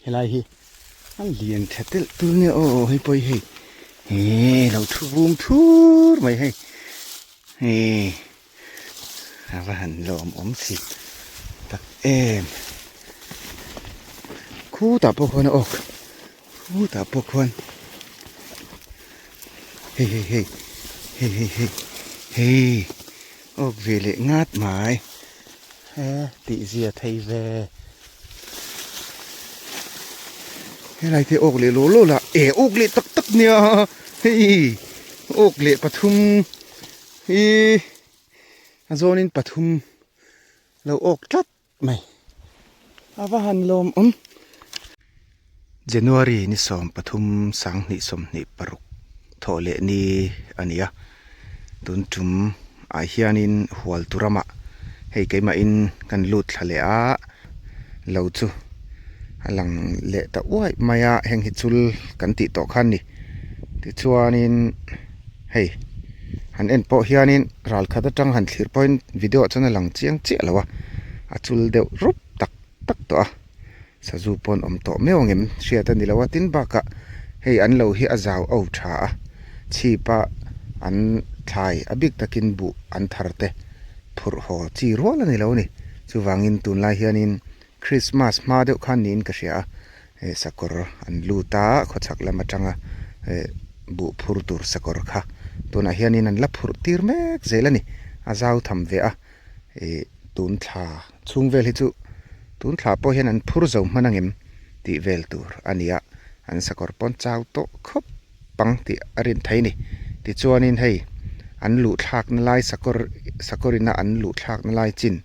Helai hi a lian tha telh tur nia aw hei pawh hi hei he lo thu vum thur mai hei he a va han lawm awm thin tak em khutah pawh khuan a awk khutah pawh khuan hei hei hei hei hei hei hei awk ve leh ngat mai. He tih zia thei ve. Helai te awk leh law law la e awk leh tak tak nia hei awk leh pathum hi a zawnin pathum lo awk tlat mai a va han lawm awm. January ni 13 2026 thawh leh ni a ni a. Tun tum ah hianin hual tu ramah hei keimahin kan lut thla leh a, lo chu a lang leh ta uaih mai a, heng hi chul kan tih tawh kha a ni. Tichuanin hei han en pawh hianin ral khat atang han thlir pawhin video ah chuan a lang chiang chiah lo a, a chul deuh rup tak tak tawh a. Sazu pawn awm tawh meuh ang em hriat a ni lo a, tin bakah hei an lo hi a zau au tha a, chhip a an thlai a bik takin buh an thar te phurh haw chi rual a ni lo a ni. Chuvangin tunlai hianin Christmas hma deuh khan niin ka hria a, eh sakawr an lut a, khawchhak lam atanga eh buh phur tur sakawr kha tunah hianin an la phurh tir mek zel a ni, a zau tham ve a. Ih tun thla chhung vel hi chu tun thla pawh hian an phur zo hman angem tih vel tur a ni a, an sakawr pawn chau tawh khawp ang tih a rin thei a ni. Tichuanin hei an luh thlakna lai sakawr sakawr ina an luh thlakna lai chin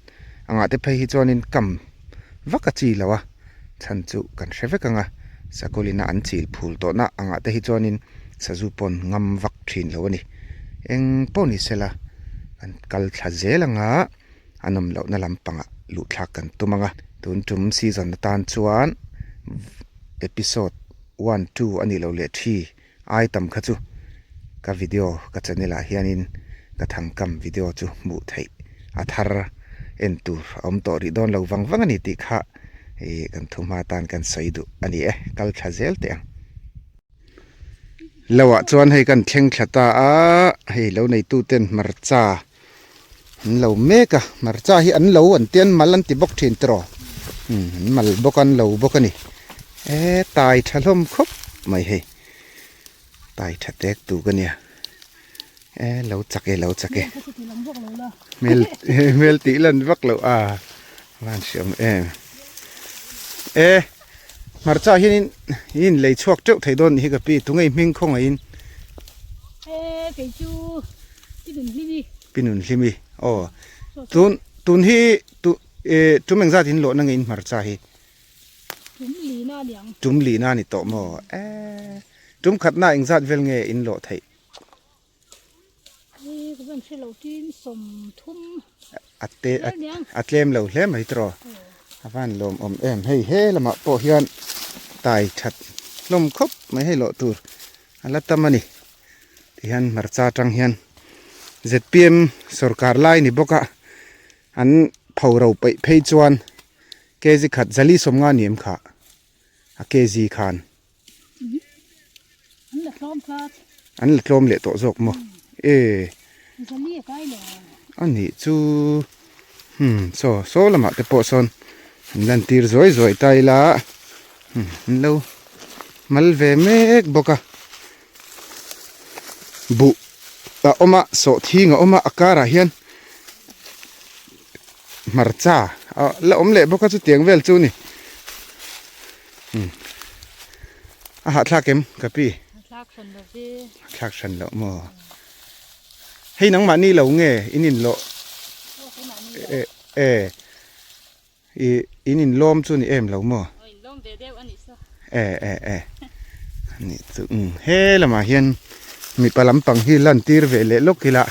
angah te phei hi chuanin kam vak a chi lo a, chhan chu kan hre vek ang a, sakawr ina an chil phul tawhna angah te hi chuanin sazu pawn ngam vak thin lo a ni. Eng pawh ni sela kan kal thla zel anga a nawm lohna lampangah luh thlak kan tum ang a, tun tum season atan chuan episode one two a nih loh leh three ai tam kha chu ka video ka channel ah hianin ka thangkam video chu hmuh theih a thar en tur a awm tawh rih dawn lo vang vang a ni tih kha ih kan thu hma tan kan sawi duh a ni e, kal thla zel teh ang. Lo ah chuan hei kan thleng thla ta a, hei lo neitu ten hmarcha an lo mek a, hmarcha hi an lo an tia an mal an ti bawk thin tiraw umm an mal bawk a an lo bawk a ni e tai tha hlawm khawp mai hei tai tha tek tuk a nia e lo chak e lo chak e hmel hmel tih lan vak loh a van hriam em e. Hmarcha hianin i inlei chhuak teuh thei dawn nih hi ka pi, tunge i hming khawngaihin? E kei chu Pi Nunhlimi. Pi Nunhlimi aw. Tun tun hi tu e tum engzat in lawhna nge in hmarcha hi? Tum lina a ni ang. Tum lina a ni tawh maw? E tum khatna engzat vel nge in lawh theih? A tlem lo hle mai tawh a van lawm awm em hei he lamah pawh hian tai that hlawm khawp mai hei lawh tur a la tam a ni tihian hmarcha atang hian zpm sawrkar lai ni bawk a an phoro peih phei chuan kg khat zali sawmnga ni em kha a kg khan. An la tlawm tlat. An la tlawm leh tawh zawk maw? E. Zali a kai lo. A nih chu hmm saw saw lamah te pawh sawn an lan tir zuai zuai ta ila hmm an lo mal ve mek bawk a. Buh a awm a sawhthing a awm a a karah hian hmarcha a la awm leh bawk a chutiang vel chu a ni. Umm a hahthlak em ka pi? Hahthlak hran lo ve. Hahthlak hran loh maw? Hei nangmahni lo nge in inlawh? Aw keimahni lo. E e i in inlawm chu ni em lo maw? Aw inlawm ve deuh a nih saw. E e e nih chu umm he lamah hian mipa lampang hi lan tir ve leh lawk ila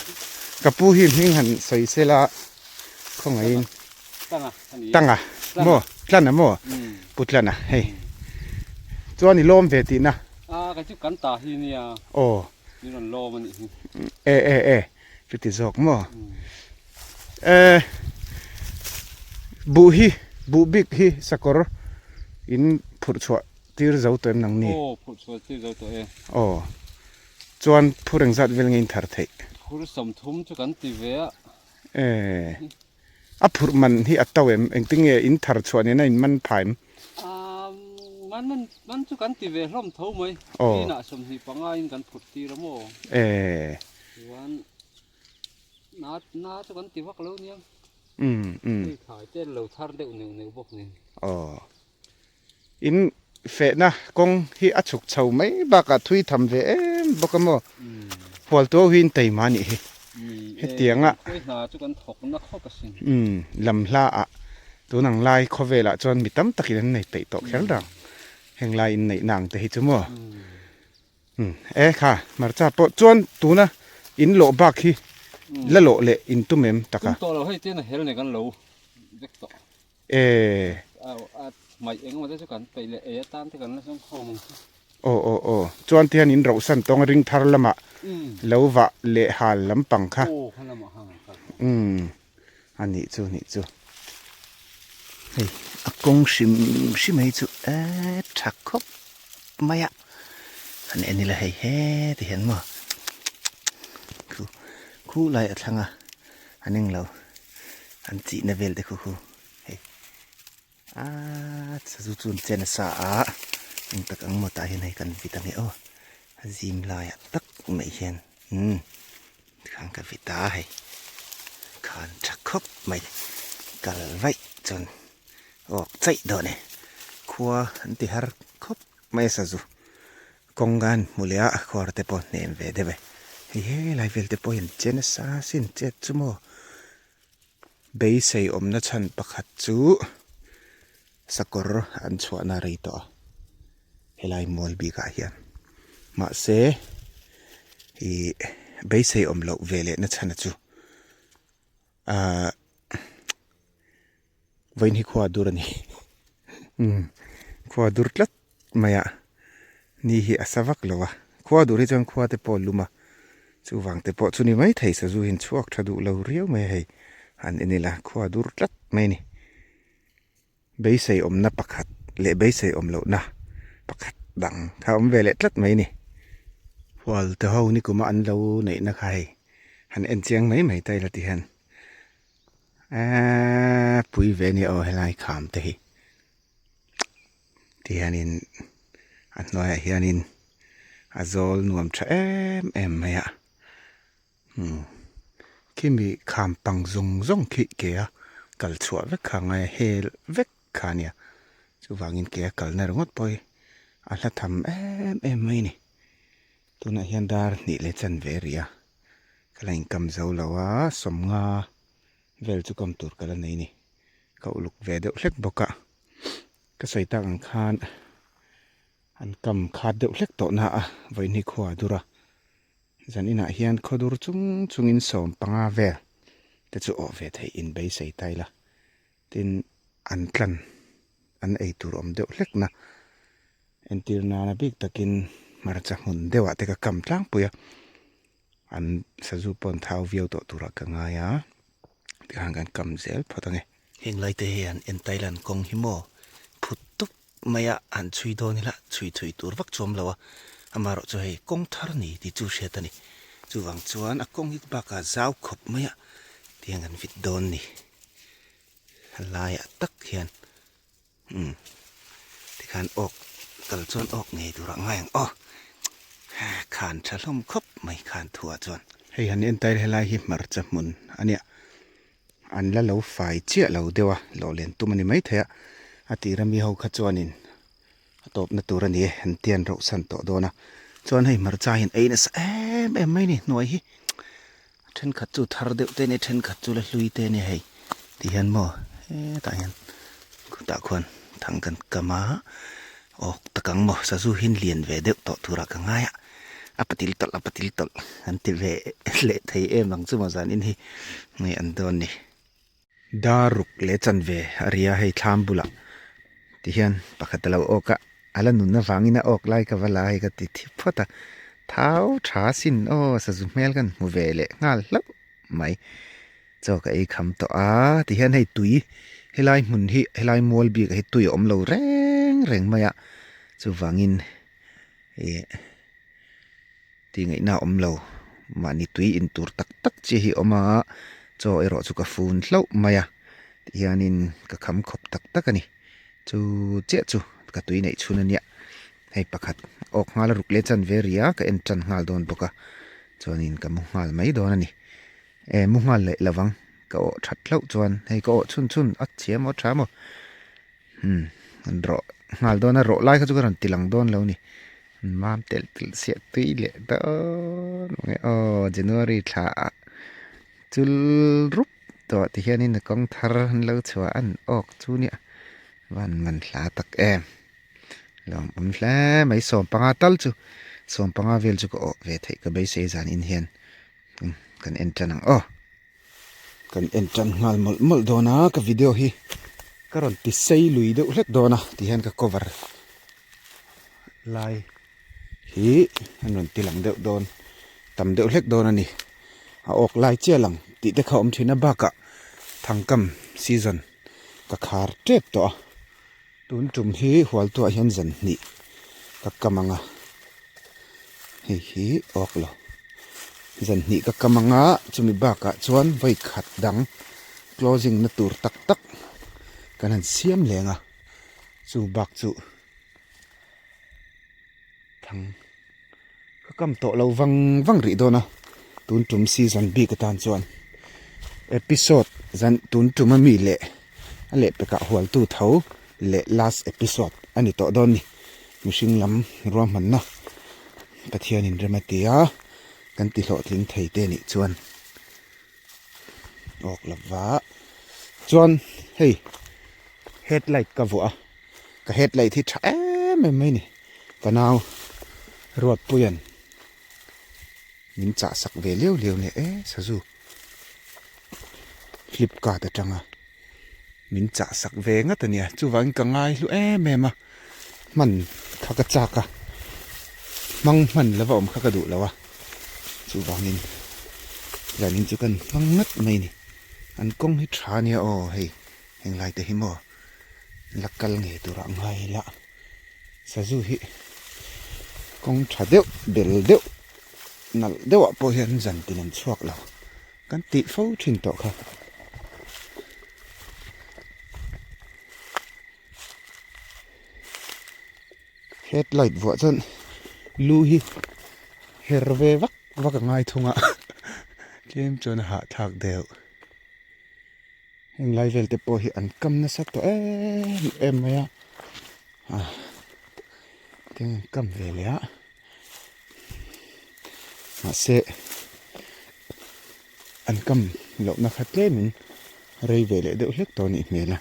ka pu hi hming han sawi sela khawngaihin. Tanga a ni. Tanga maw? Tlana maw? Pu Tlana hei. Chuan i lawm ve tihna? A kei chu kan ta hi nia. Aw. Min rawn lawm a nih hi. E e e chuti zawk maw? E buh hi buh bik hi sakawr In phurh chhuah tir zo tawh em nang ni? Aw, phurh chhuah tir zo tawh e. Aw, chuan phur engzat vel nge in thar theih? Phur 30 chu kan ti ve a. E, a phurh man hi a to em? Engtinge in thar chhuah nena in man phah em? Aaa, man man man chu kan ti ve hlawm tho mai. Aw. Inah 25 in kan phurh tir a maw? E. Chuan na na chu kan ti vak lo nia. Umm umm. Hei thlai te an lo thar deuh neuh neuh bawk nen. Aw. In fehna kawng hi a chhuk chho mai bakah thui tham ve em bawk a maw? Hualtu ho hi in taima a nih hi. Hetianga. Khawi hna chu kan thawk na khawp asin. Umm lam hla ah tun ang lai khawvel ah chuan mi tam takin an nei peih tawh kher dang. Heng lai in neihna ang te hi chu maw? Umm e kha hmarcha pawh chuan tuna in lawh bak hi la lawh leh in tum em taka. Tum tawh lo hei ten a hel nei kan lo vek tawh. E. A hmaih eng emaw te chu kan peih leh ei atan te kan la zawng khawm ang chu. Aw aw aw chuan ti hian in rohsan tawng a ring thar lamah lo vah leh hal lampang kha. Aw kha lamah khan an kal. Umm A nih chu nih chu. Hei a kawng hrim hrim hei chu eee tha khawp mai a. Han en ila hei heti hian maw khu khu lai a thlang a an englo an chihna vel te khu khu hei aaa sazu chu an che nasa a eng tak ang maw tah hian hei kan vit ange aw a zim laiah tak mai hian umm. Tikhan ka vit a hei khan tha khawp mai kal vaih chuan awk chaih dawn e khua an ti har khawp mai a sazu kawng khan hmu leh a khuar te pawh hnem ve deuh e hei helai vel te pawh hi an che nasa sin chet chu maw beisei awmna chhan pakhat chu sakawr an chhuahna rei tawh a helai mual bikah hian mahse ih beisei awm loh ve leh na chhan chu ahh vawiin hi khua dur a ni umm khua dur tlat mai a ni hi a sa vak lo a khua dur hi chuan khua te pawh a lum a chuvang te pawh chu ni mai thei sazu hi an chhuak tha duh lo riau mai a hei han en ila khua dur tlat mai a ni. Beisei awmna pakhat leh beisei awm lohna pakhat dang kha awm ve leh tlat mai a ni. Hual te ho ni kuma an lo neihna kha hei han en chiang mai mai ta ila ti hian eeee pui ve a nia aw helai kham te hi ti hianin a hnuaiah hianin a zawl nuam tha em em mai a. Umm khimi kham pang zawng zawng khi ke a kal chhuah vek kha ngai a hel vek kha a nia chuvangin ke a kalna ringawt pawh hi a hla tham em em mai a ni tunah hian dar hnih leh chanve a ri a ka la inkam zo lo a sawmnga vel chu kam tur ka la nei a ni ka uluk ve deuh hlek bawk a ka sawi tak ang khan an kam khat deuh hlek tawh na a vawiin hi khua a dur a. Zan inah hian khawdur chung chungin 15 vel te chu awh ve theih in beisei ta ila. Tin, an tlan an ei tur awm deuh hlek na entir nana bik takin hmarcha hmun deuhah te ka kam tlangpui a, an sazu pawh an thau viau tawh turah ka ngai a, tikhan kan kam zel phawt ange. Heng lai te hian en Thailand kawng hi maw phut tup mai a han chhui dawn ila chhui chhui tur vak chu awm lo a, amaherawh chu hei kawng thar ni tih chu hriat a ni. Chuvang chuan a kawng hi bakah zau khawp mai a tiang kan vit dawn ni. A laiah tak hian umm tikhan awk kal chuan awk ngei turah ngai ang aw. Khan tha hlawm khawp mai khan thuah chuan. Hei han entir helai hi hmarcha hmun a nia. An la lo fai chiah lo deuh a, lawh len tum a ni maithei a, a tir ami ho kha chuanin a tawpna tur a ni e, an tian rauh san tawh dawn a, chuan hei hmarcha hian ei nasa em em mai a ni hnuai hi, thenkhat chu thar deuh te a ni a, thenkhat chu la hlui te a ni hei ti hian maw hetah hian khutah khuan thang kan kam a, awk tak ang maw sazu hi lian ve deuh tawh turah ka ngai a. A patil tawlh a patil tawlh an ti ve leh thei em ang chu maw zanin hi nge an dawn ni. Dar ruk leh chanve a ri a hei thlam bulah ti hian pakhat a lo awk a, a la nun avangin a awk lai ka va la hei ka ti thi phawt a, thau tha sin aw sazu hmel kan hmu ve leh nghal hlauh mai. Chaw ka ei kham tawh a ti hian hei tui helai hmun hi helai mual bik ah hi tui a awm lo reng. reng reng mai a, chuvangin ih tih ngaihna a awm lo. Mahni tui in tur tak tak chi hi a awm a, chaw erawh chu ka fun hlauh mai a, tihianin ka kham khawp tak tak a ni. Chu chiah chu ka tui neih chhun a nia. Hei pakhat awk nghal a ruk leh chan ve ria ka en tan nghal dawn bawk a, chuanin ka mu nghal mai dawn a ni. E mu nghal leh lovang ka awh that hlauh chuan hei ka awh chhun chhun a chhia maw tha maw umm an rawh nghal dawn a rawh lai kha chu ka rawn ti lang dawn lo ni an mam telh telh siah tui leh dawn ang e aw January thla ah chul rup tawh ti hianin a kawng thar an lo chhuah an awk chu nia van man hla tak em. Lawm awm hle mai sawmpanga tal chu sawmpanga vel chu ka awh ve theih ka beisei zan in hian kan en tan ang aw. Kan en tan nghal mawlh mawlh dawn a ka video hi ka rawn ti sei lui deuh hlek dawn a ti hian ka cover lai hi an rawn ti lang deuh dawn tam deuh hlek dawn a ni a awk lai chiah lang tih te kha a awm thin a bakah thangkam season ka khar tep tawh a. Tun tum hi hualtuah hian zan hnih ka kam ang a, hei hi awk lo. Zan hnih ka kam ang a, chumi bakah chuan vawi khat dang closing na tur tak tak kan han siam leng a, chu bak chu thang ka kam tawh lo vang vang rih dawn a, tun tum season bik atan chuan episode zan tun tum ami leh a lehpekah hualtu tho leh last episode a ni tawh dawn ni mihring lam ruahmanna Pathianin rem a ti a kan ti hlawhtling thei te nih chuan awk lova chuan hei headlight ka vuah a ka headlight hi tha em em mai a ni ka nau Ruatpuia'n min chah sak ve liau liau nia e sazu flipkart atanga min chah sak ve ngat a nia chuvangin ka ngai hlu em em a hman kha ka chak a hmang hman lova awm kha ka duh lo a chuvangin zanin chu kan hmang ngat mai a ni an kawng hi tha a nia aw hei henglai te hi maw la kal ngei turah ngai ila sazu hi kawng tha deuh bel deuh nalh deuhah pawh hian zan tin an chhuak lo kan tih fo thin tawh kha. Headlight vuah chuan lu hi her ve vak vak a ngai thung a tlem chuan a hahthlak deuh heng lai vel te pawh hi an kam nasa tawh em em mai a ah tiang an kam ve leh a mahse an kam lohna kha tlemin rei ve leh deuh hlek tawh a nih hmel a.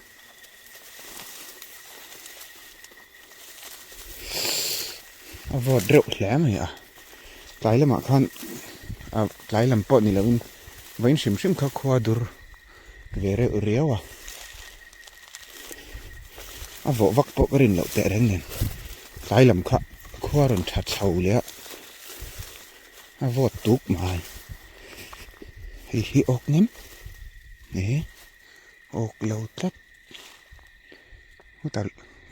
A vawt reuh hle mai a tlai lamah khan ah tlai lam pawh ni loin vawiin hrim hrim kha khua dur ve reuh riau a a vawh vak pawh ka rin loh teh reng nen tlai lam kha khua rawn tha chho leh a a vawt tuk mai hei hi awk nem e. Awk lo tlat hutah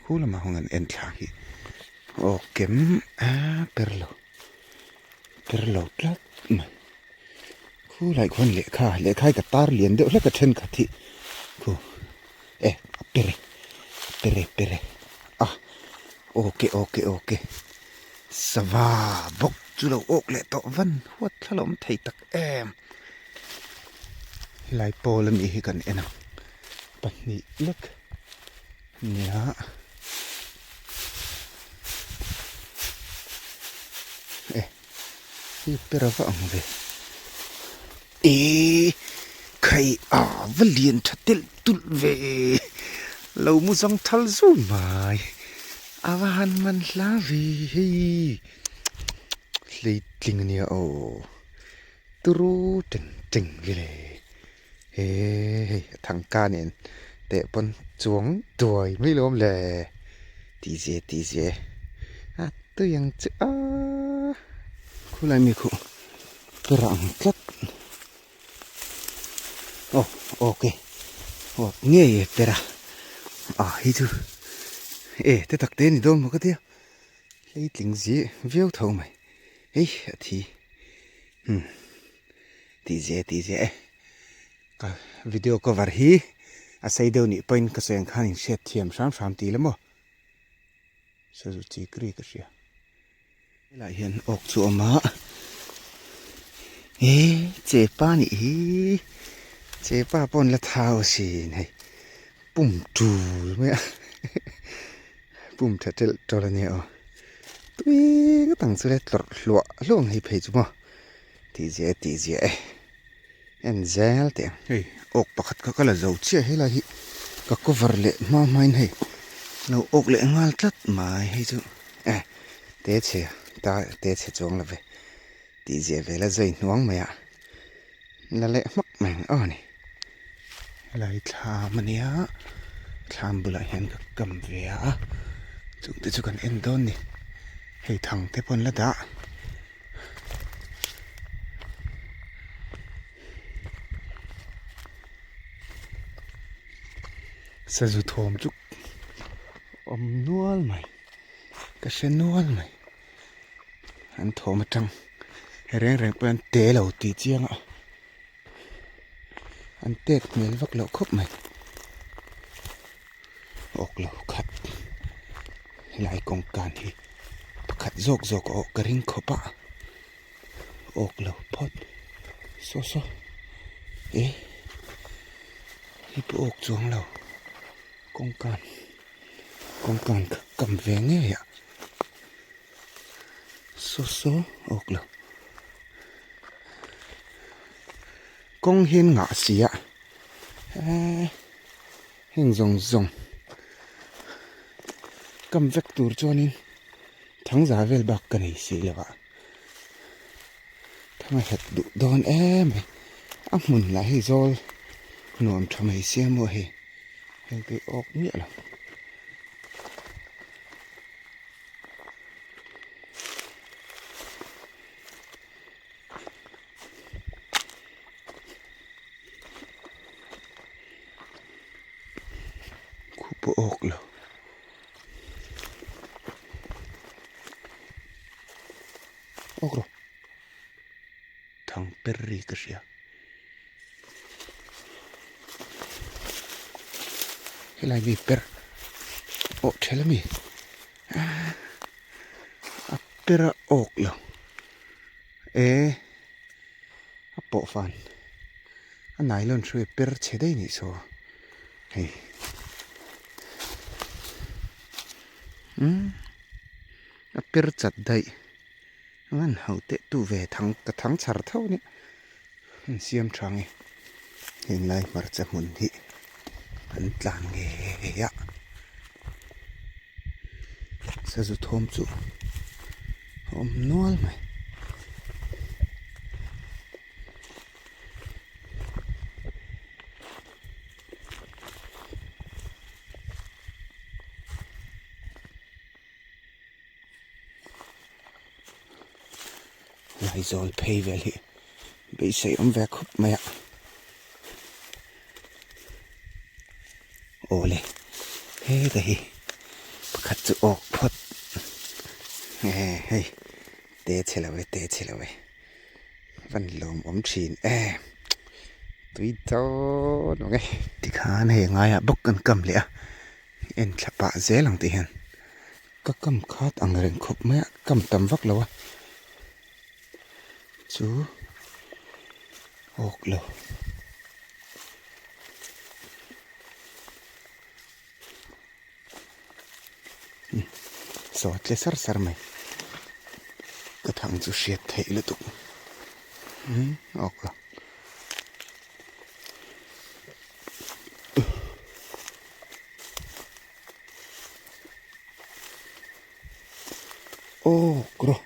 khu lamah hung an en thla hi awk kem a per lo per lo tlat mai khu lai khuan lehkha lehkha hi ka tar lian deuh hlek a thenkhat hi khu e a per e a per e per e a awk e awk e awk e sava bawk chu lo awk leh tawh van huat thla la awm thei tak em. Helai pawl anih hi kan en ang pahnih lek ania e hei ber a va ang ve eee khai a va lian tha telh tulh ve lo mu zawng thal zui mai a va han man hla ve hei hleitling ania aw. Turu teng teng vile he hei a thangka nen teh pawn chuang duai mai lo awm le tih zia tih zia a tui ang chu a khulai mi khuh ber ang tlat aw ok aw ngei e ber a ah hei chu. E te tak te ni dawn maw ka tia hleitling zi viau tho mai hei a thi umm tih zia tih zia e ka video cover hi a sei deuh nih pawhin ka sawi ang khan in hriat thiam hram hram tih la maw sazu chik ri ka hria. Helaiah hian awk chu a awm a, he chepa nih hi chepa pawh an la thau asin hei pum tul mai a pum tha telh tawlh a nia aw tui ngawt ang chu le tlawrh hluah hluah ang hei phei chu maw tih ziah e tih ziah e en zel teh ang. Hei awk pakhat kha ka la zo chiah helai hi ka cover leh hma hmain hei lo awk leh nghal tlat mai hei chu eh te chhe ta te chhe chuang lo ve tih ziah vel a zai hnuang mai a la leh hmak mai ang aw ni helai thlam ania thlam bulah hian ka kam ve a chung te chu kan en dawn ni hei thang te pawh an la dah. Sazu thawm chu awm nual mai ka hre nual mai an thawm atang reng reng pawh an te lo tih chiang a an tet hmel vak loh khawp mai awk lo khat helai kawngkan hi pakhat zawk zawk a awh ka ring khawp a awk lo phawt saw saw e hei pawh awk chuang lo kawngkan kawngkan kha kam ve ngei a saw saw awk lo. Kawng hian ngah si a eee heng zawng zawng kam vek tur chuanin thangza vel bak ka nei si lo a thang a hlat duh dawn em mai a hmun lah hi zawl nuam tha mai sia maw hei heng te awk miah lo. Khup a awk lo. Awk rawh. Thang per ri ka hria. Helai mi per awh ṭhel a mi. A per a awk lo. E a pawh fan a nylon hrui a per chhe daih nih saw hei umm a per chat daih an ho teh tu ve thang ka thang chhar tho a nia an siam tha nge henglai hmarcha hmun hi an tlan ngei a sazu thawm chu a awm nual mai. Laizawl phei vel hi beisei awm ve khawp mai a awle heta hi pakhat chu awk phawt nge hei te chhe lo e te chhe lo e van lawm awm thin em tui dawn ang e tikhan hei ngaiah bawk kan kam leh a en thla pah zel ang tih hian. Ka kam khat ang reng khawp mai a, kam tam vak lo a, chu awk lo. Saw tle sar sar mai, ka thang chu hriat theih lutuk, awk lo. Awk rawh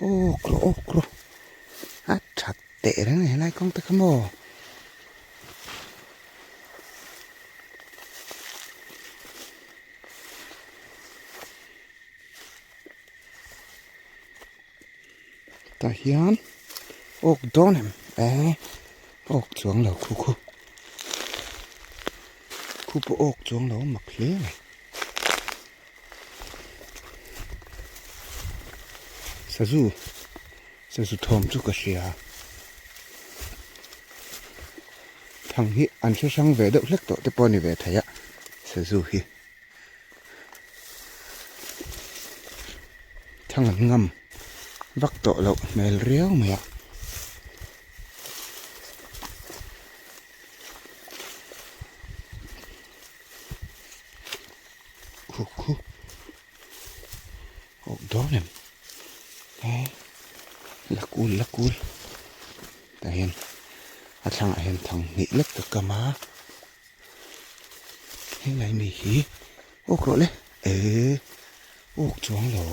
awk rawh awk rawh a that teh reng a ni helai kawng te kha maw. Tah hian awk dawn em eh awk chuang lo khu khu khu pawh awk chuang lo a mak hle mai. Sazu sazu thawm chu ka hria thang hi an hre hrang ve deuh hlek tawh te pawh a ni ve thei a sazu hi thang an ngam vak tawh loh hmel riau mai a. Khu khu awk dawn em he la kul la kul tah hian a thlangah hian thang hnih lek ka kam a helai mi hi awk rawh le eh awk chuang lo.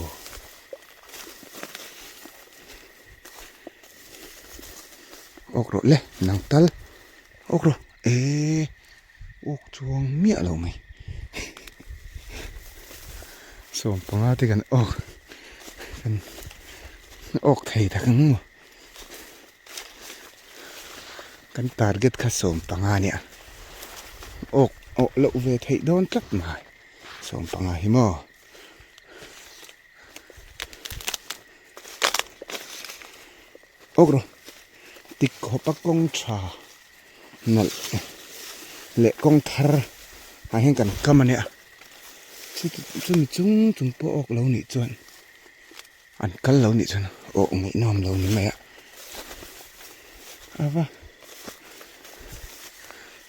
Awk rawh le nang tal awk rawh eh. Awk chuang miah lo mai. 15 te kan awk kan awk thei tak ang maw. Kan target kha 15 a nia. Awk awh loh ve theih dawn tlat mai 15 hi maw. Awk rawh tik khawpa kawng tha nalh leh kawng thar ah hian kan kam a nia chumi chung chung pawh awk lo nih chuan an kal lo nih chuan awh ngaihnawm lo ni mai a ava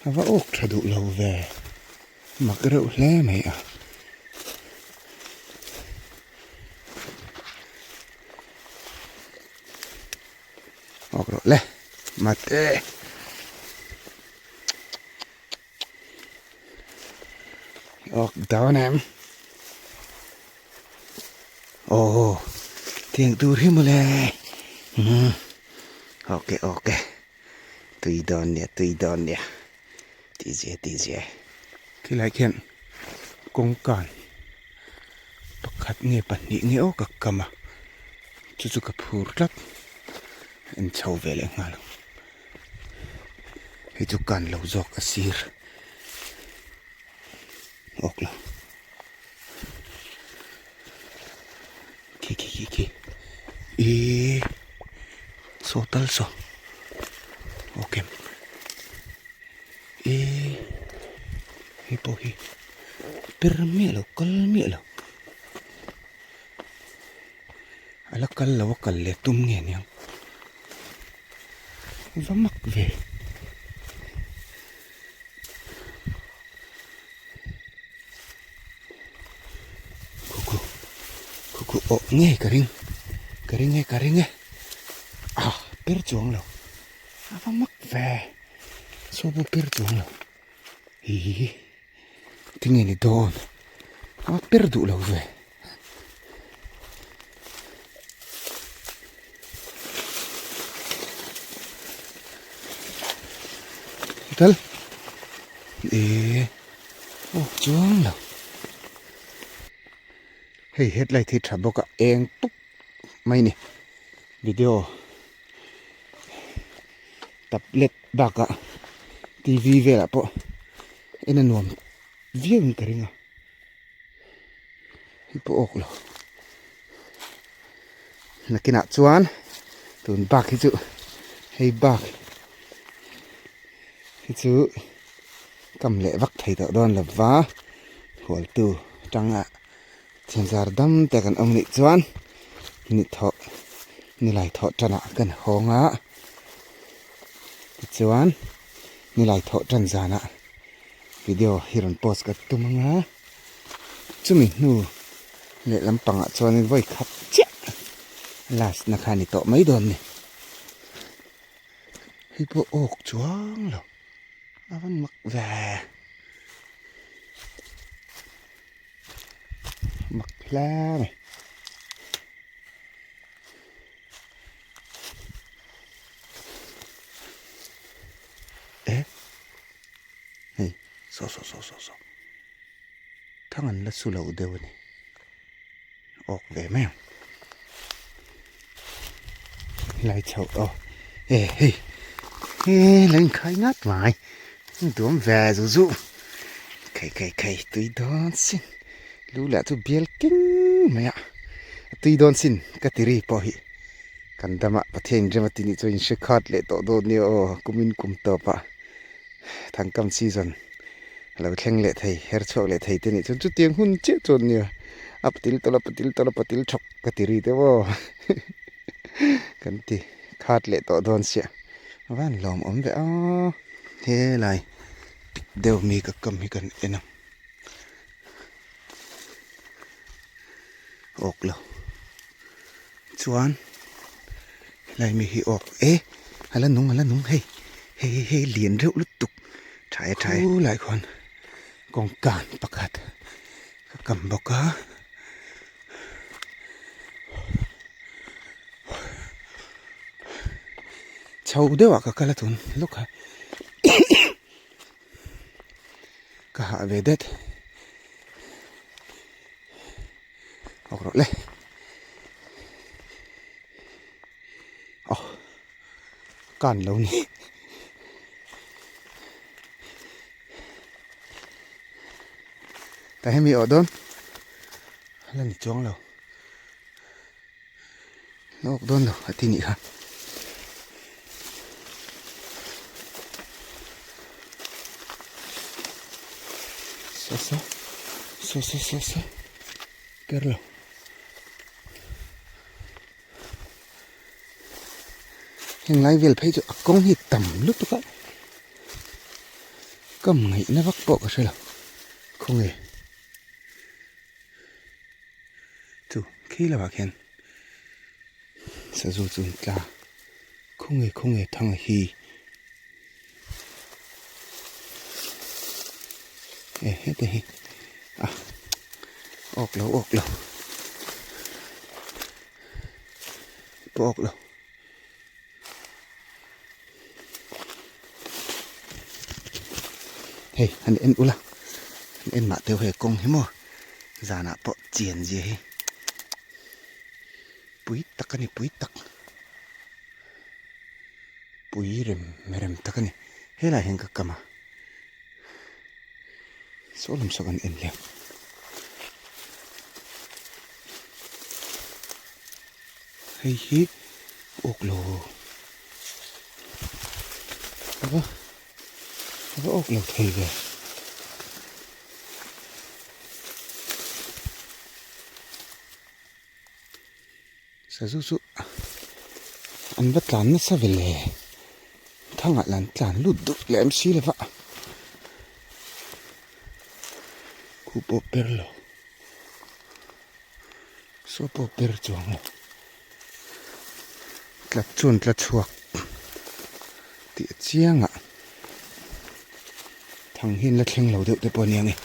ava awk tha duh lo ve mak reuh hle mai a. Awk rawh le mate awk dawn em aw tiang tur hi mawle umm ok ok tui dawn nia tui dawn nia tih zia tih zia khilai khian kawngkan pakhat nge pahnih nge aw ka kam a chu chu ka phur tlat en chho ve leh nghal ang hei chu kan lo zawk a sir awk lo khi khi khi khi ihh saw tal saw ok ihh hei pawh hi per miah lo kal miah lo a la kal lo a kal leh tum nge niang va mak ve. Khu khu khu khu awh ngei ka ring ka ring e ka ring e ah per chuang lo a va mak ve saw pawh per chuang lo hi tinge ni dawn a per duh lo ve. Kal eh aw chuang lo hei headlight hi tha bawk a eng pup mai ni video tablet bakah T_V velah pawh en a nuam viau in ka ring a. Hei pawh awk lo nakinah chuan tun bak hi chu hei bak hi chu kam leh vak thei tawh dawn lo va hualtu tanga thianzar dam te kan awm nih chuan ni thawh nilai thawh tanah kan hawng a tichuan nilai thawh tan zanah. Video hi rawn post ka tum ang a, chumi hnu leh lampangah chuanin vawi khat chiah last na kha a ni tawh mai dawn ni. Hei pawh awk chuang lo a van mak ve mak hle mai. Eh hei saw saw saw saw saw thang an la su lo deuh a ni awk ve mai ang helai chho aw eh hei he la inkhai ngat mai duam ve zu zu khai khai khai tui dawn sin lu lah chu bial keng mai a. tui dawn sin ka ti ri pawh hi kan dama Pathian in rem a ti nih chuan in hre khat leh tawh dawn nia aw kumin kum tawpah thangkam season a lo thleng leh thei her chhuak leh thei te nih chuan chutiang hun chiah chuan nia a patil tawlh a patil tawlh a patil thawk ka ti ri deuh aw kan ti khat leh tawh dawn sia a van lawmawm ve a helai pik deuh mi ka kam hi kan en a. Awk lo chuan helai mi hi awk e a la nung a la nung hei hei hei hei lian reuh lutuk tha e tha e khulai khuan kawngkan pakhat ka kam bawk a. Chho deuhah ka kal a tun lawk a. Ka hah ve det. Awk rawh le. Aw. Kan lo ni. Ta hemi awh dawn. La ni chuang lo. La awk dawn lo a ti nih kha. Saw saw saw saw saw saw ker lo. Heng lai vel phei chu a kawng hi tam lutuk a kam ngaihna vak pawh ka hre lo khawnge. Chu khi lovah khian sazu chu an tla khawnge khawnge thang hi e hete hi a awk lo awk lo pawh awk lo. Hei han en ula han en mah teuh hei kawng hi maw zanah pawh chian zia hi pui tak a ni pui tak pui rem rem tak a ni helaiah hian ka kam a saw lam saw kan en leh ang. Hei hi awk lo ava ava awk lo thei ve. Sazu chu an va tlan nasa ve le thangah lah an tlan lut duh leh em si lova khuh pawh per lo. Saw pawh per chuang lo tlat chuan tla chhuak tih a chiang ah thang hian la thleng lo deuh te pawh a nia nge.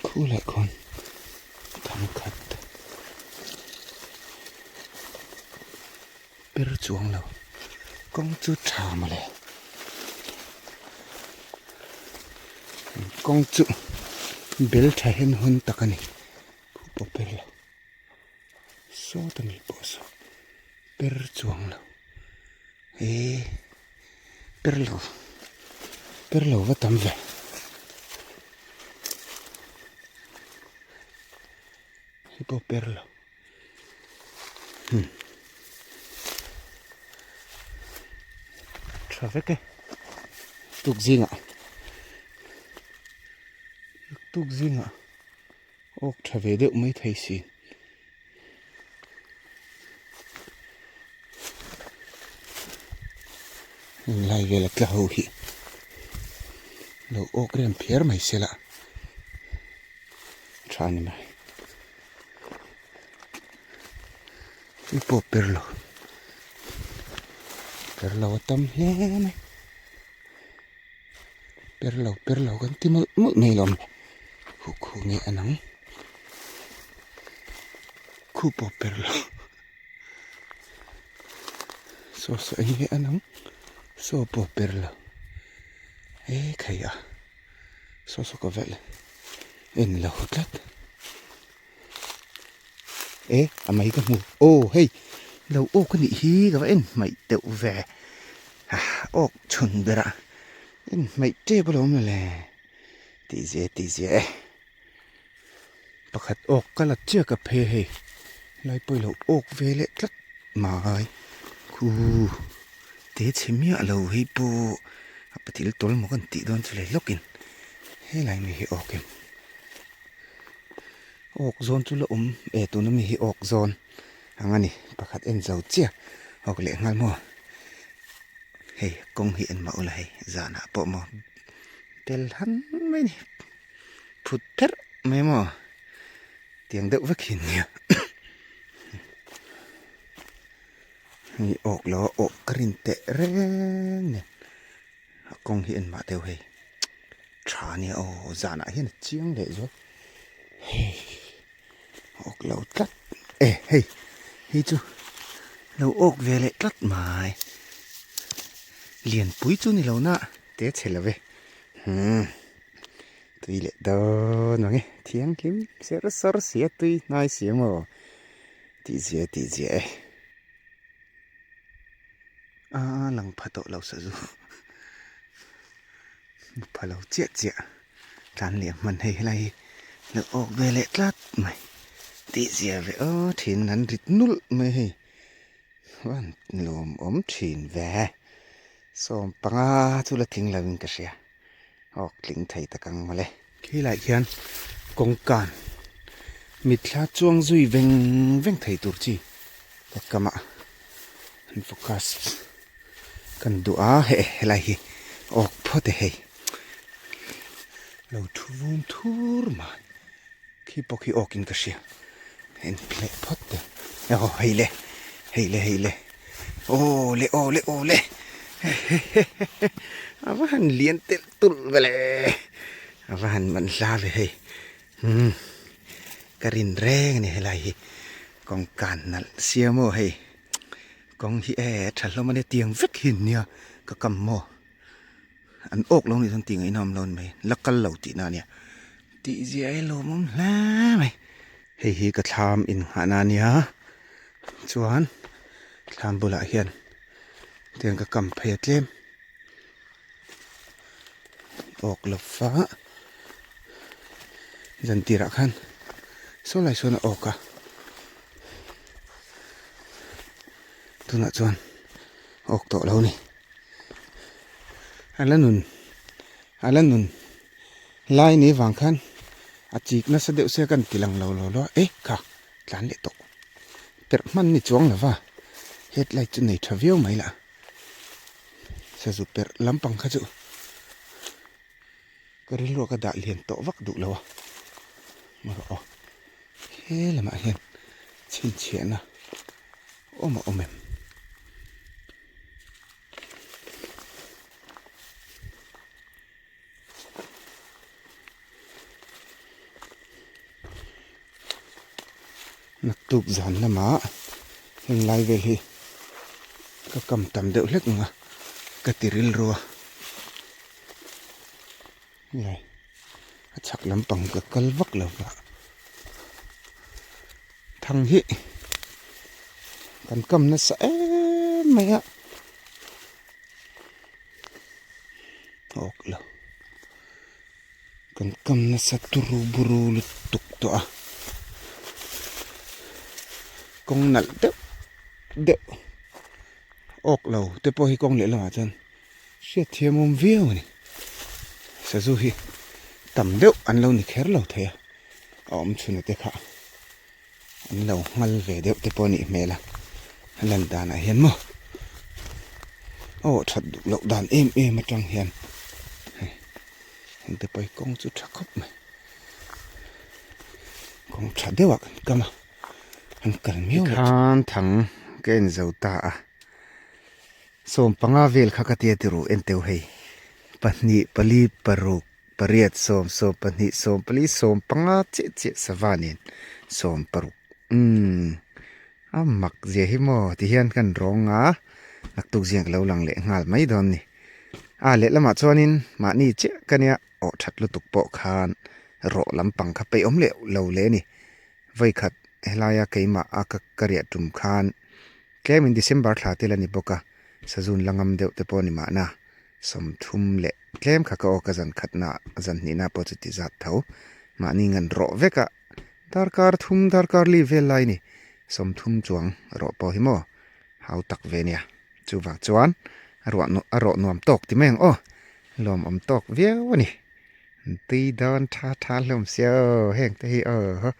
Khulai khawn thang khat Per chuang lo kawng chu tha mawle kawng chu bel tha hen hawn tak a ni khu pawh per lo sawta mi pawh saw per chuang lo he per lo per lo va tam ve. Hei pawh per lo. Tha vek e tuk zingah tuk zingah awk tha ve deuh mai thei si heng lai vela tla ho hi lo awk rem phiar mai se la tha a ni mai. Hei pawh per lo per lo a tam hle mai per lo per lo kan ti mawlh mawlh mai lo khu khu nge a nang khu pawh per lo saw saw eng nge a nang saw pawh per lo e khai a saw saw ka velh en lo tlat. E a mai ka hmu aw hei lo awk a nih hi ka va en hmaih deuh ve. Awk chhun berah en hmaih tep alawm le le tih zia tih zia e. Pakhat awk ka la chiak a phe hei lai pawh ilo awk ve leh tlat mai khu te chhe miah lo hei pawh a patil tawl maw kan tih dawn chu le lawkin helai mi hi awk em awk zawn chu la awm e tuna mi hi awk zawn ang a ni pakhat en zo chiah awk leh nghal maw hei kawng hi en mah ula hei zanah pawh maw tel han mai a ni. Phut therh mai maw tiang deuh vek hi nia hei awk lo a awk ka rin teh reng nen a kawng hi en mah deuh hei tha nia aw zanah hian a chiang leh zual hei awk lo tlat e hei hei chu lo awk ve leh tlat mai lianpui chu ni lo na te chhe lo ve umm. Tui leh dawn ang e, thianghlim ser sawr si a tui hnai si a maw tih zia tih zia e. A lang pha tawh lo sazu hmu pha lo chiah chiah tlan leh hman hei helai hi lo awk ve leh tlat mai tih zia ve aw thin an rit nulh mai hei van lawmawm thin ve sawmpanga chu la tling lo in ka hria. Awk tling thei tak ang mawle. Khilaiah khian kawngkan mitthla chuang zui veng veng thei tur chi ka kam ah an focus kan duh a heh helai hi awk phawt e hei lo thu vum thur mai khi pawh khi awk in ka hria en leh phawt teh aw hei le hei le hei le aw le aw le aw le a va han lian telh tulh ve le a va han man hla ve hei umm ka rin reng a ni helai hi kawngkan nalh sia maw hei kawng hi e tha hlawm a nia tiang vek hi nia ka kam maw. An awk lo nih chuan tih ngaihna awm lo a ni mai, la kal lo tihna a nia. Tih zia hi lawmawm hle mai. Hei hi ka thlam innghahna a nia, chuan thlam bulah hian tiang ka kam phei a tlem. Awk lo va zan tirah khan saw lai sawn a awk a, tunah chuan awk tawh lo a ni. A la nun a la nun lai ni vang khan a chik nasa deuh se kan ti lang lo lo lo a e kha tlan leh tawh perh hman ni chuang lo va headlight chu nei tha viau mai lah sazu perh lampang kha chu ka rilru ah ka dah lian tawh vak duh lo a marawh aw he lamah hian chhinchhiahna awm a awm em. Naktuk zan lamah heng lai vel hi ka kam tam deuh hlek ang a ka ti rilru a helai a chhak lampang ka kal vak lo va thang hi kan kam nasa em mai a awk lo kan kam nasa turu buru lutuk tawh a kawng nalh deuh deuh awk lo te pawh hi kawng leh lamah chuan hriat thiam awm viau a ni sazu hi tam deuh an lo ni kher lo thei a a awm chhun a te kha an lo nghal ve deuh te pawh a nih hmel a a lan danah hian maw aw that duh loh dan em em atang hian hei heng te pawh hi kawng chu tha khawp mai kawng tha deuh ah kan kam a an kal miau loh khan thang ka en zo ta a sawmpanga vel kha ka tia ti ru en teuh hei pahnih pali paruk. Pariat sawm sawm pahnih sawm pali sawm panga chiah chiah sava nen sawm paruk umm a mak zia hi maw ti hian kan rawng a naktuk ziang ka lo lang leh nghal mai dawn ni a lehlamah chuanin mahni chiah ka nia awh that lutuk pawh khan rawh lampang kha peih awm leh lo le a ni vawikhat helaia keimah a ka ka riah tum khan tlemin December thla te la ni bawk a. Sazun la ngam deuh te pawh a ni mahna 30 leh tlem kha ka awk a zan khatna zan hnihna pawh chu ti zat tho. Mahni ngan rawh vek a darkar thum darkar li vel lai ni 30 chuang rawh pawh hi maw hau tak ve nia. Chuvang chuan a ruah a rawh nuam tawk ti mai ang aw lawmawm tawk viau a ni. Tui dawn tha tha hlawm sia aw heng te hi aw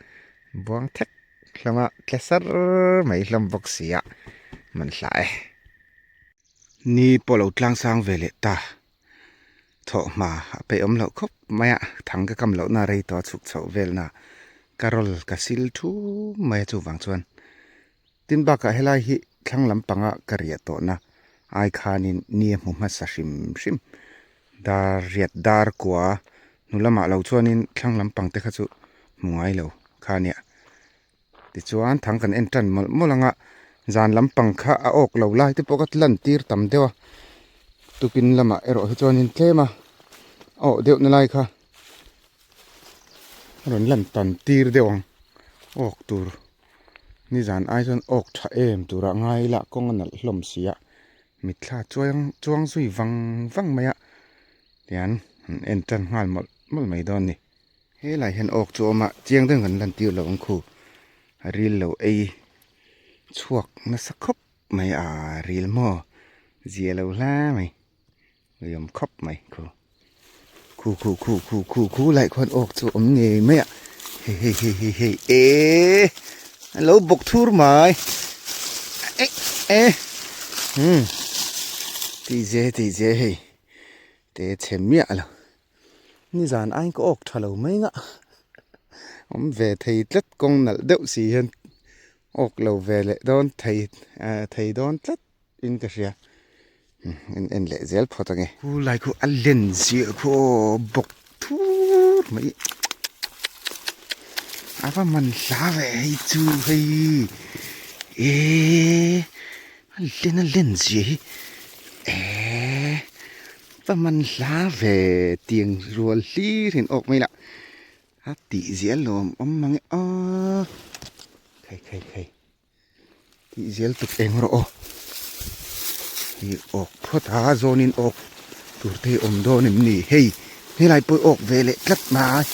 buang thek hlawm a tle sar mai hlawm bawk si a man hlah e. Ni pawh lo tlang sang ve leh ta thawh hma a peih awm loh khawp mai a thang ka kam lohna rei tawh a chhuk chhoh velna ka rawl ka sil thum mai a chuvang chuan Tin bakah helai hi thlang lampanga ka riah tawhna ai khanin ni a hmu hmasa hrim hrim. Dar riat dar kua hnu lamah lo chuanin thlang lampang te kha chu hmu ngai lo kha nia. Tichuan thang kan en tan mawlh mawlh anga zan lampang kha a awk lo lai te pawh ka lan tir tam deuh a. Tukin lamah erawh hi chuanin tlem a awh deuh na lai kha a rawn lan tan tir deuh ang awk tur. Nizan ai chuan awk tha em turah ngai ila kawng a nalh hlawm si a, mitthla chuang chuang zui vang vang mai a tian an en tan nghal mawlh mawlh mai dawn a ni. Helai hian awk chu a awm a, chiang deuhin kan lan tir lo ang khu, a ril lo ei chhuak nasa khawp mai a, ril maw zia lo hla mai. Liam khawp mai khu khu khu khu khu khu khu lai khuan awk chu awm ngei mai a hei hei hei hei hei eee a lo bawk thur mai e e umm tih ze tih ze hei te chhe miah lo nizan aiin ka awk tha lo mai ngah awm ve thei tlat kawng nalh deuh si hian awk lo ve leh dawn thei thei dawn tlat. In ka hria en en leh zel phawt ange. Khu lai khu a len ziah khu aw bawk thur mai a va man hla ve hei chu hei eee a len a len ziah hi eee va man hla ve tiang rual hlir in awk mai lah a tih ziah lawm awm mange aw khai khai khai. Tih zel tuk eng rawh aw. Hi awk phawt a zawnin awk tur te hi awm dawn em ni hei helai pawh awk ve leh tlat mai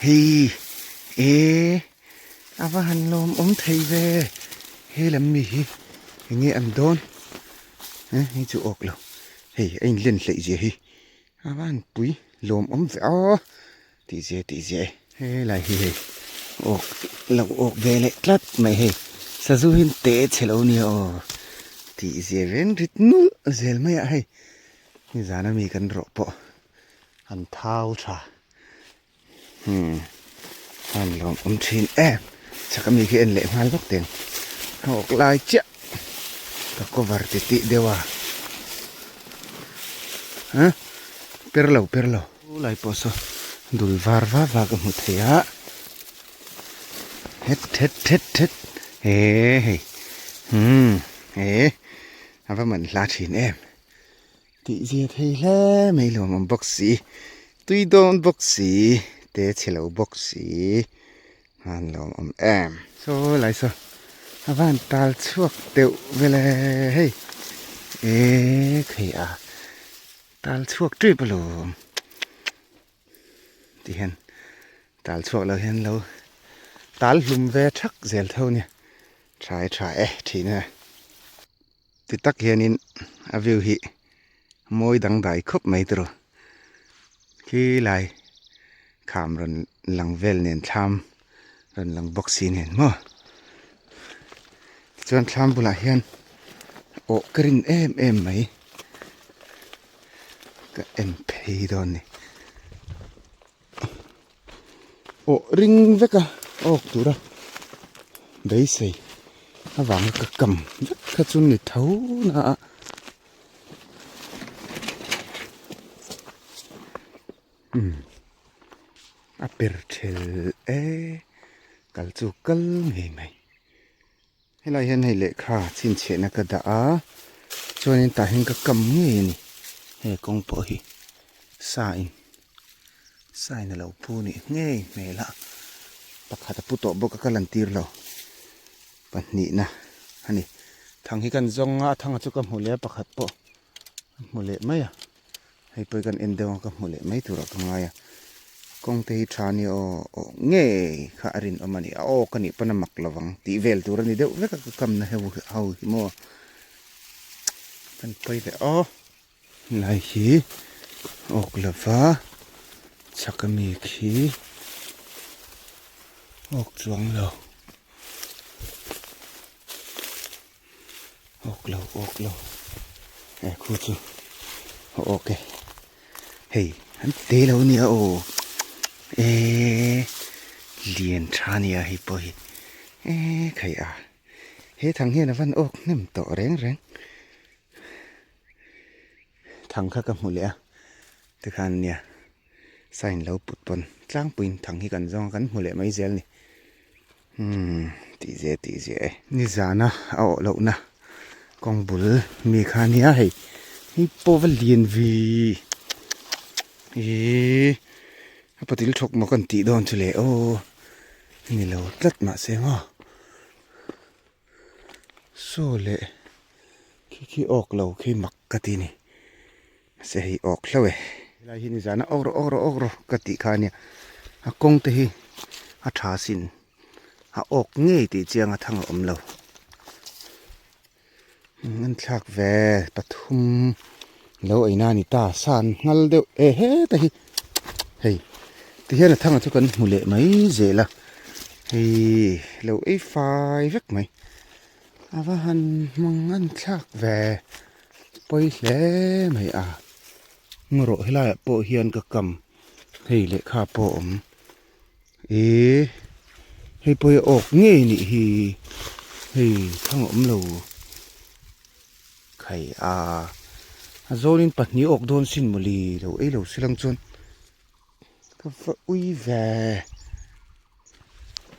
hei e a va han lawm awm thei ve he lam mi hi eng nge an dawn e hei chu awk lo hei a inlen hleih zia hi a va han pui lawm awm ve aw. Tih zia tih zia e. Helai hi hei awk lo awk ve leh tlat mai hei sazu hi te chhe lo nia aw tih zia reng rit nulh zel mai ah hei nizan ami kan rawh pawh an thau tha hmm an lawm awm thin em chak ami khi en leh nghal vak teng a awk lai chiah ka cover ti tih deuh a huh per lo per lo. Chu lai pawh saw dul var va va ka hmu thei a het het het het he hei umm he a va man hla thin em tih zia thei hle mai lo awm bawk si tui dawn bawk si te chhe lo bawk si han lawm awm em saw lai saw a van tal chhuak deuh vel e hei e khei a. Tal chhuak tep alawm ti hian tal chhuak lo hian lo tal hlum ve thak zel tho nia tha e tha e thin a ti tak hianin a view hi mawi dangdai khawp mai tiraw khi lai kham rawn lang vel nen thlam rawn lang bawk si nen maw tichuan thlam bulah hian awh ka rin em em mai ka en phei dawn ni awh ring vek a awk tura beisei avanga ka kam vek kha chu ni tho na a. Umm a per thel e kal chu kal ngei mai helai hian hei lehkha chhinchhiahna ka dah a chuanin tah hian ka kam ngei a ni he kawng pawh hi sa in sa in a lo pu nih ngei hmel a pakhat a pu tawh bawk a ka lan tir lo pahnihna a ni. Thang hi kan zawng a, a thanga chu ka hmu leh a pakhat pawh ka hmu leh mai a. Hei pawh hi kan en deuh a ka hmu leh mai turah ka ngai a. Kawng te hi tha nia aw aw ngei kha a rinawm a ni. A aw ka nih pawn a mak lo vang tih vel tur a ni deuh vek a ka kamna heu ho hi maw. Kan pawi ve aw. Helai hi awk lova chhak ami khi awk chuang lo. Awk lo awk lo e khu chu a awk e hei an te lo nia aw e lian tha nia hei pawh hi e khai a he thang hian a van awk hnem tawh reng reng thang kha ka hmu leh a tikhan nia sign lo put pawn tlangpuiin thang hi kan zawng a kan hmu leh mai zel a ni umm tih zia tih zia e nizana a awh lohna kawng bul mi kha nia hei hei pawh va lian vi ihh a patil thawk maw kan tih dawn chu le aw ni lo tlat mahse maw. Saw leh khi khi awk lo khi mak ka ti ni mahse hei awk hlauh e helai hi nizan a awk rawh awk rawh awk rawh ka tih kha ania a kawng te hi a tha sin a awk ngei tih chiang a thang a awm lo an thlak ve pathum lo ei na a ni ta san nghal deuh e heta hi hei tihian a thanga chu kan hmu leh mai zel a hei lo ei fai vek mai a va han hmang an thlak ve pawi hle mai a ngarawh helaiah pawh hian ka kam hei lehkha pawh a awm. Eee hei pawh hi a awk ngei a nih hi hei thlang a awm lo khai a a zawnin pahnih awk dawn sin mawli lo ei lo se lang chuan ka va ui ve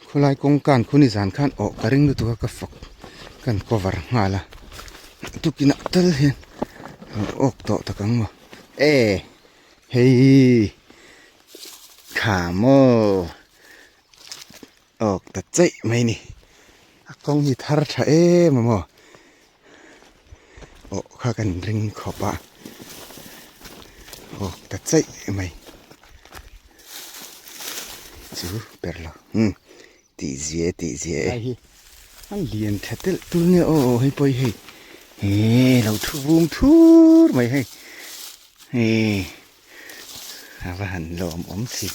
khawlai kawngkan khu ni zan khan awh ka ring lutuk a ka fak kan cover nghal a tukinah tal hian a awk tawh tak ang maw e hei. Kha maw awk ta chaih mai ni a kawng hi thar tha em a maw awh kha kan ring khawp a awk ta chaih mai chu ber lo umm tih zia tih zia e hi a lian tha telh tul nge aw hei pawh hi hei he lo thu vum thur mai hei hei. A va han lawm awm si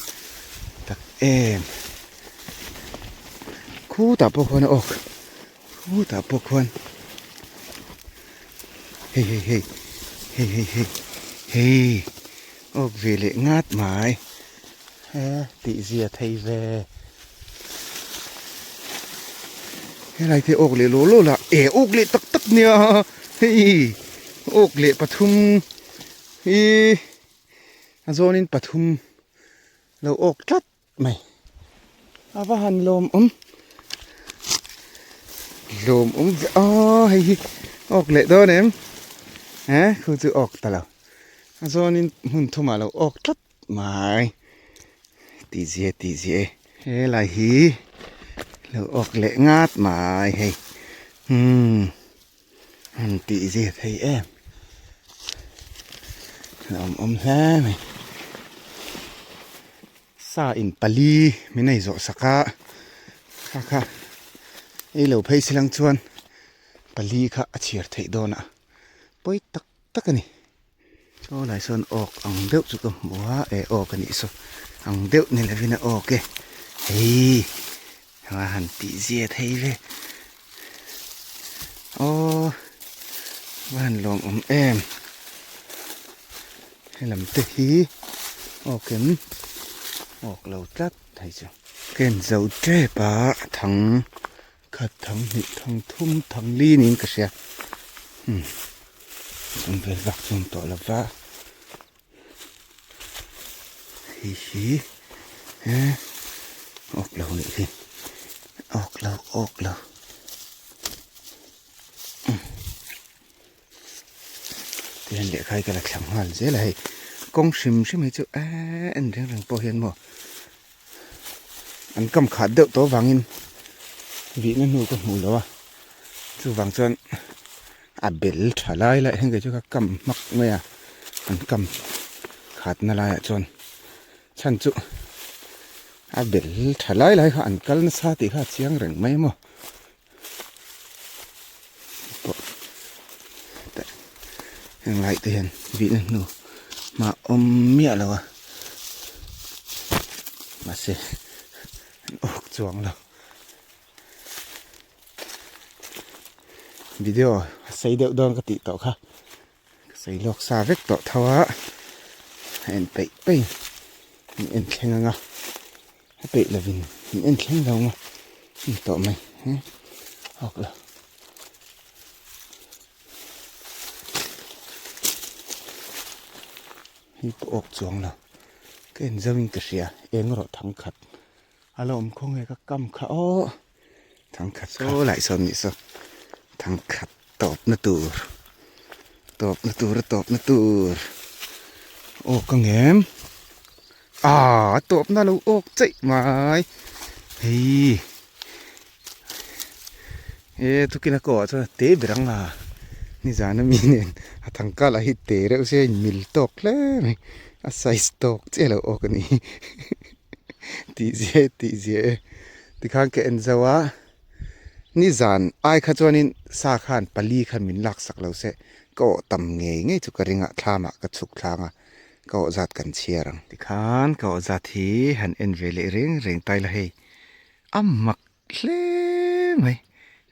tak em. Khutah pawh khuan a awk khutah pawh khuan hei hei hei hei hei hei hei awk ve leh ngat mai he tih zia thei ve helai te awk leh law law lah e awk leh tak tak nia hei awk leh pathum. Hi a zawnin pathum lo awk tlat mai a va han lawmawm lawmawm ve aw hei hi awk leh dawn em eh khu chu awk ta lo a zawnin hmun thumah lo awk tlat mai tih zia tih zia e helai hi lo awk leh ngat mai hei umm. Han tih zia thei em hlauhawm awm hle mai sa in pali min ei zawh sak a kha kha ei lo phei si lang chuan pali kha a chhiar theih dawn a pawi tak tak a ni chaw lai sawn awk ang deuh chu ka hmu a e awk a nih saw ang deuh ni lovin a awk e hei a han tih zia thei ve aw va han lawm awm em helam te hi awk em awk lo tlat hei chu ka en zo tep a thang khat thang hnih thang thum thang li niin ka hria umm chung vel vak chu awm tawh lo va hei hi eh awk lo nih hi awk lo awk lo tihian lehkha hi ka la thlang nghal zel a hei kawng hrim hrim hi chu eee en reng reng pawh hian maw an kam khat deuh tawh avangin vihna hnu ka hmuh lo a chuvang chuan. A bel tha lai lai heng kei chu ka kam hmak mai a an kam khat na laiah chuan chhan chu a bel tha lai lai kha an kal nasa tih kha a chiang reng mai maw pawh heng lai te hian vihna hnu hma awm miah lo a mahse an awk chuang lo. Video a sei deuh dawn ka tih tawh kha ka sei lawk sa vek tawh tho a a en peih peih in en thleng ang a a peih lovin in en thleng lo ang a ni tawh mai he awk lo. Hei pawh awk chuang lo ka en zauh in ka hria eng erawh thang khat. A lo awm khaw nge ka kam kha aw thangkhat saw laih sawn nih saw thangkhat tawp na tur tawp na tur a tawp na tur aw ka ngem ah a tawp na lo awk chaih mai hei e tukina kawh ah chuan a te ber ang a nizan ami nen a thangka lah hi te reuh se a inmil tawk hle mai a size tawk chiah lo awk a ni. Tih zia e tih zia e tikhan ka en zo a nizan ai kha chuanin sa khan pali khan min lak sak lo se ka awh tam ngei ngei chu ka ring a thlamah ka chhuk thlang a ka awh zat kan chhiar ang. Tikhan ka awh zat hi han en ve leh reng reng ta ila hei a mak hle mai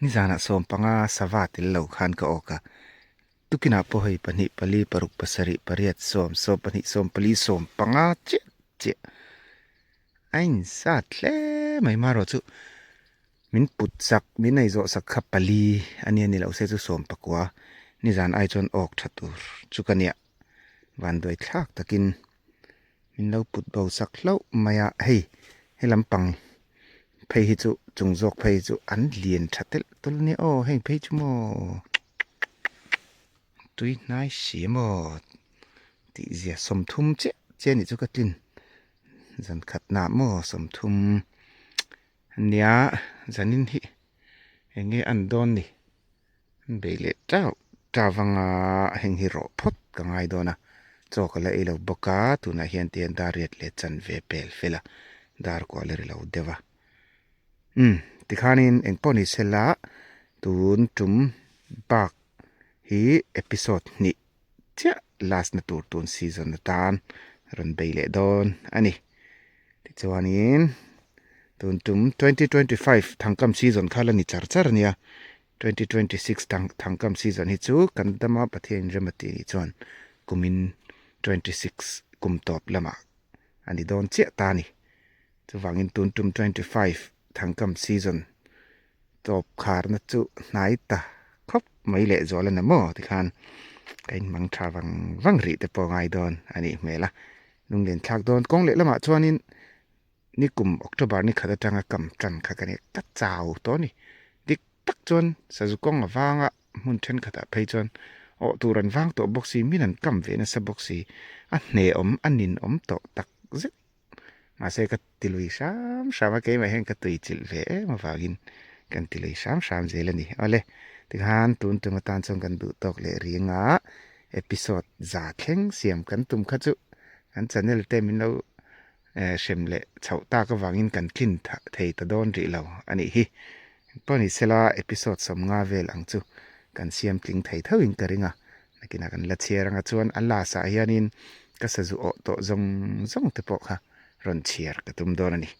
nizanah sawmpanga sava tel lo khan ka awk a. Tukinah pawh hei pahnih pali paruk pasarih pariat sawm sawm pahnih sawm pali sawm panga chiah chiah a insat hle mai marawh chu min put sak min ei zawh sak kha pali a nia ni loh se chu sawm pakua nizan ai chuan awk tha tur chu ka nia vanduai thlak takin min lo put bo sak hlauh mai a hei he lampang phei hi chu chung zawk phei hi chu an lian tha telh tawlh nia aw heng phei chu maw. Tui hnai si maw tih zia sawmthum chiah chiah anih chu ka tlin zan khat nah maw sawmthum ania zanin hi eng nge an dawn ni an bei leh tauh tauh anga heng hi rawh phawt ka ngai dawn a chaw ka la ei lo bawk a tunah hian tihian dar riat leh chanve pel fel a dar kuah la ri lo deuh a. Umm tikhanin engpawh ni sela tun tum bak hi episode hnih chiah last na tur tun season atan rawn bei leh dawn a ni. Tichuanin tun tum 2025 thangkam season kha la ni char char a nia 2026 thangkam season hi chu kan dama Pathian inrem a tih nih chuan kumin 26 kum tawp lamah a ni dawn chiah ta a ni. Chuvangin tun tum 25 thangkam season tawp kharna chu hnai ta khawp mai leh zual a na maw tikhan ka inhmang tha vang vang rih te pawh ngai dawn a nih hmel a. Lunglen thlak dawn kawng leh lamah chuanin nikum October ni khat atanga kam tan kha ka nih ka chau tawh a ni. Dik tak chuan sazu kawng avanga hmun thenkhatah phei chuan awh tur an vang tawh bawk si, min an kam ve nasa bawk si, a hnehawm a ninawm tawh tak zet. Mahse ka ti lui hram hram a, keimah hian ka tui chilh ve em avangin kan ti lui hram hram zel a ni. Awle, tikhan tun tum atan chuan kan duh tawk leh ring a, episode za thleng siam kan tum kha chu kan channel te min lo hrem leh chhoh tak avangin kan tlin thei ta dawn rih lo a nih hi. Pawh ni sela episode sawmnga vel ang chu kan siam tling thei tho in ka ring a, nakinah kan la chhiar anga chuan a last ah hianin ka sazu awh tawh zawng zawng te pawh kha rawn chhiar ka tum dawn a ni.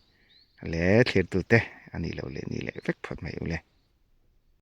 Le thlir tute a nih loh leh nih leh vek phawt mai u le.